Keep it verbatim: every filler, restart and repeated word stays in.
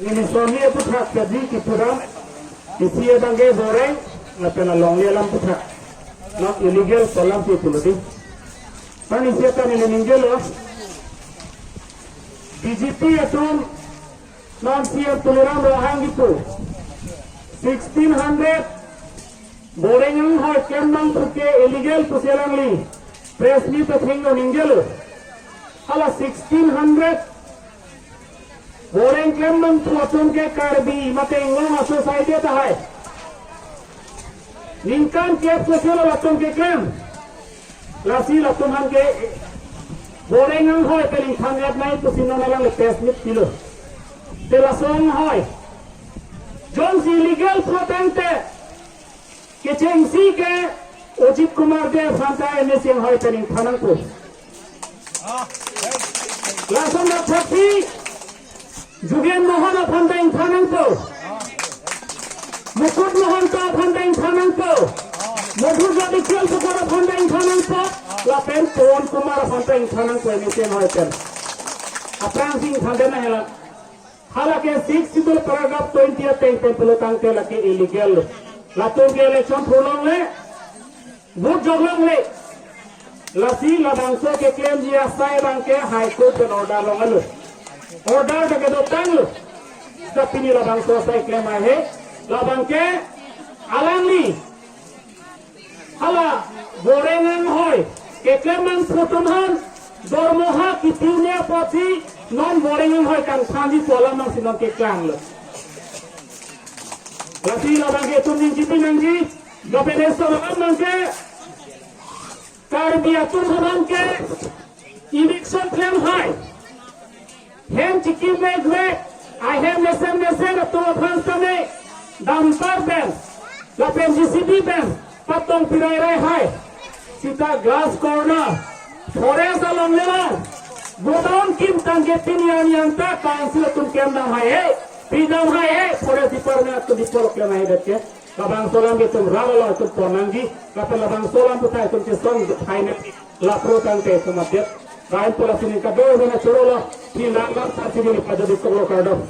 Nini soni aputhak jadi kipuram, isi abangke boreng, lapen alongle alam puthak. Not illegal pu alam si pulo di. Pan isi ata neli ningjelo. B J P atum non C M Tuliram Ronghang kipu. Sixteen hundred boreng anghoi klem nangpo ke illegal pusi alangli press meet athengno ningjelo. Hala sixteen hundred boreng klem nangpo atum ke Karbi mate Anglong a-society tahai. Ningkan kep koselo latum keklem. Lasi latum aphan ke boreng anghoi pen ingthan-et nai pusi non alangli press meet pilo. Te laso anghoi jongsi illegal pu tangte kechengsi ke Ajit Kumar Dev aphanta M A C anghoi pen ingthan nangpo. Lason dak thaksi Jugen Mohan aphanta ingthan nangpo. Mukut Mahanta aphanta ingthan nangpo. Madhur Jyoti Kiyalpukur aphanta ingthan nangpo. Lapen Pawan Kumar aphanta ingthan nangpo M A C anghoi pen. Aphrangsi ingthan den nanghelang. Halake Sixth Schedule paragraph twenty ateng pen pulo tangte lake illegal. Latum ke election thurlongle, vote joklongle. Lasi labangso keklemji asai abangke High Court pen order longlo. Order ta kedotanglo. Seta pini labangso asai klem ahe. Labangke alangli hala boreng anghoi keklem nangpo atum aphan dormoha kipi un-e apotsi non boreng anghoi kangthanji pu alam nangsi non keklanglo. Lasi labangke itum ningjepi nangji, lapen eson alam abangke Karbi atum aphan ke eviction klem hai. Hem chikimvekvek, ahem mesen mesen atum aphan sitame dumper pen, lapen J C B pen patong pirairai hai. Seta Glass Corner forest alongle lang godown kim tangke pini arni anta council atum klemdam hai he, pidam hai he, forest department atum dipor klem hai det ke. Labangso alam ke itum raralo itum pon nangji, lapen labangso alam puthot itum chesong hai ne. Lapu tangte itum adet. Lain pu lasi ningkan do jana chorolo, pini nanglang sarsi neli pajadi koklo, kardom.